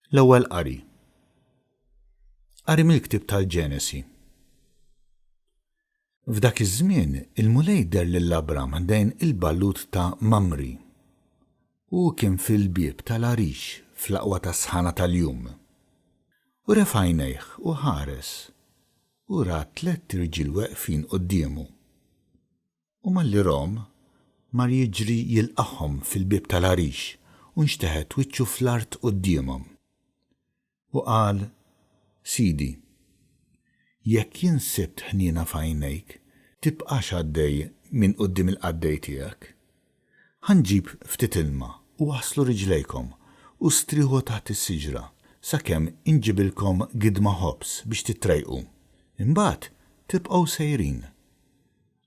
L-Ewwel Qari. Qari mill-Ktieb tal-Ġenesi. F'dak iż-żmien il-Mulej deher lil Abram ħdejn il-ballut ta' Mamri. U hu kien fil-bieb tal-għarix fl-aqwa tas-sħana tal-jum. U refa' għajnejh u ħares, u ra tlett irġiel weqfin quddiemu. U malli rahom, mar jiġri jilqagħhom fil-bieb tal-għarix u nxteħet wiċċu fl-art quddiemhom. U qal, Sidi, jekk jien sibt ħniena f'għajnejk, tibqax għaddej minn quddiem il-qaddej tiegħek. Ħa nġib ftit ilma u aħslu riġlejkom u strieħu taħt is-siġra sakemm inġibilkom gidma ħobż biex titrejqu. Imbagħad tibqgħu sejrin.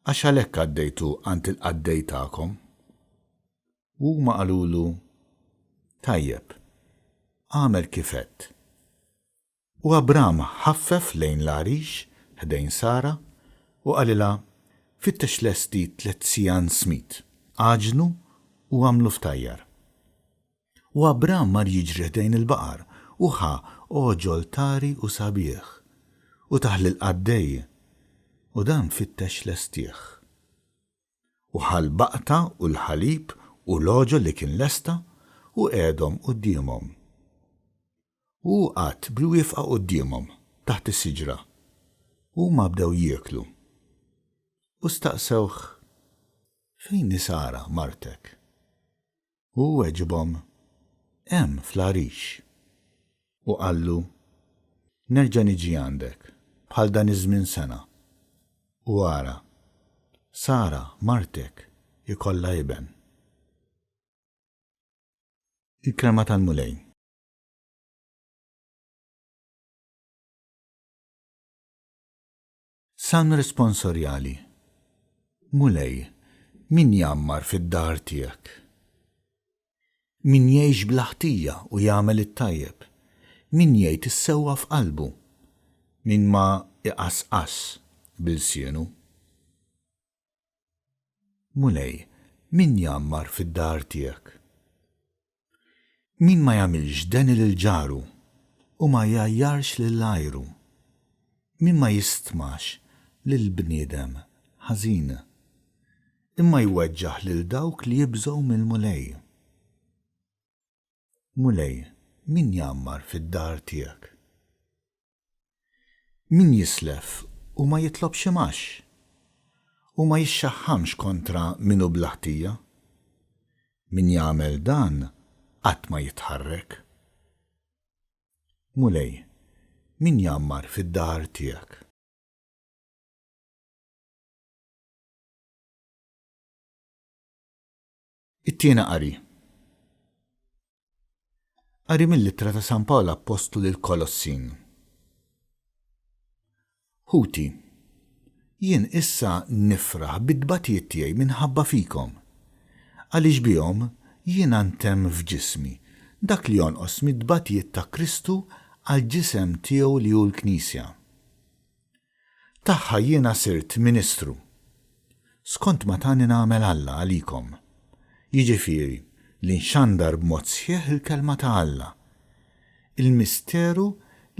Għax għalhekk għaddejtu għand il-qaddej tagħkom. U huma qalulu, Tajjeb, agħmel kif għedt. U Abram ħaffef lejn l-għarix ħdejn Sara, u qalilha, Fittex lesti tlett sigħan smid, għaġnu u agħmlu ftajjar. U Abram mar jiġri ħdejn il-baqar, u ħa għoġol tari u sabiħ, u tah lill-qaddej, u dan fittex lestih. U ħa l-baqta u l-ħalib u l-għoġol li kien lesta, u qegħedhom quddiemhom. U hu qagħad bil-wieqfa quddiemhom, taħt is-siġra. U huma bdew jieklu. U staqsewh, Fejn hi Sara, martek? U hu weġibhom, Hemm fl-għarix. U qallu, Nerġa' niġi għandek, bħal dan iż-żmien sena, u ara, Sara, martek, ikollha iben. Il-Kelma tal-Mulej. Salm Responsorjali Mulej, min jgħammar fid-dar tiegħek? Min jgħix bla ħtija u jagħmel it-tajjeb, min jgħid is-sewwa f'qalbu, min ma jqasqasx b'ilsienu. Mulej, min jgħammar fid-dar tiegħek? Min ma jagħmilx deni lil ġaru u ma jgħajjarx lil għajru. Min ma jistmax lil bniedem ħażin, imma jweġġaħ lil dawk li jibżgħu mill-Mulej. Mulej, min jgħammar fid-dar tiegħek? Min jislef u ma jitlobx imgħax, u ma jixxaħħamx kontra min hu bla ħtija. Min jagħmel dan qatt ma jitħarrek. Mulej, min jgħammar fid-dar tiegħek? It-tieni qari. Qari mill-Ittra ta' San Pawl Appostlu lill-Kolossin. Ħuti, jien issa nifraħ bit-tbatijiet tiegħi minħabba fikom, għaliex bihom jiena ntemm f'ġismi dak li jonqos mit-tbatijiet ta' Kristu għall-ġisem tiegħu li hu l-Knisja. Tagħha jiena sirt ministru, skont ma tani nagħmel Alla għalikom, jiġifieri li nxandar b'mod sħiħ il-kelma ta' Alla, il-misteru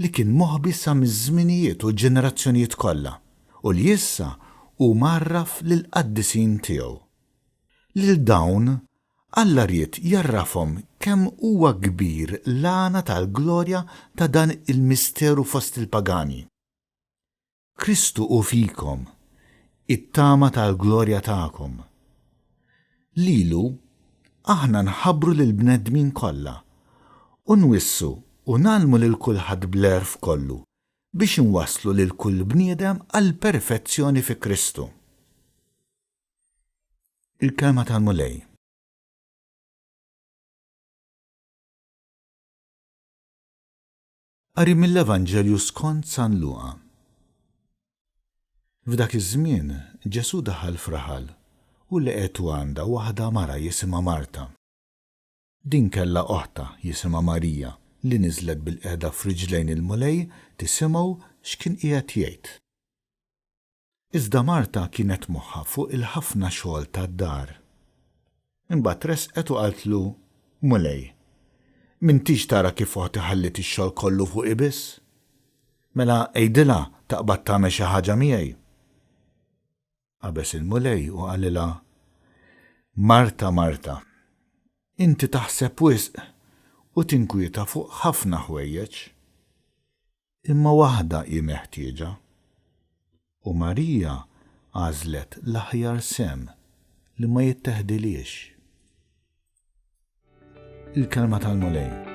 li kien moħbi sa miż-żminijiet u l-ġenerazzjonijiet kollha, u li issa hu mgħarraf lill-qaddisin tiegħu. Lil dawn Alla ried jgħarrafhom kemm huwa kbir l-għana tal-glorja ta' dan il-misteru fost il-pagani. Kristu hu fikom, it-tama tal-glorja tagħkom. Lilu aħna nħabbru lill-bnedmin kollha, u nwissu u ngħallmu lil kulħadd bl-għerf kollu biex inwasslu lil kull bniedem għall-perfezzjoni fi Kristu. Il-Kelma tal-Mulej. Qari mill-Evanġelju skont San Luqa. F'dak iż-żmien Ġesù daħal f'raħal u leqgħetu għandha waħda mara jisimha Marta. Din kellha oħtha jisimha Marija li niżlet bilqiegħda f'riġlejn il-Mulej tisimgħu x'kien qiegħed jgħid. Iżda Marta kienet moħħha fuq il-ħafna xogħol tad-dar. Imbagħad resqet u qaltlu, Mulej, M'intix tara kif oħti ħalliet ix-xogħol kollu fuqi biss? Mela għidilha taqbad tagħmel xi ħaġa miegħi. Qabeż il-Mulej u qalilha, Marta, Marta, inti taħseb wisq u tinkwieta fuq ħafna ħwejjeġ. Imma waħda hi meħtieġa. U Marija għażlet l-aħjar sehem li ma jitteħdilhiex. Il-Kelma tal-Mulej.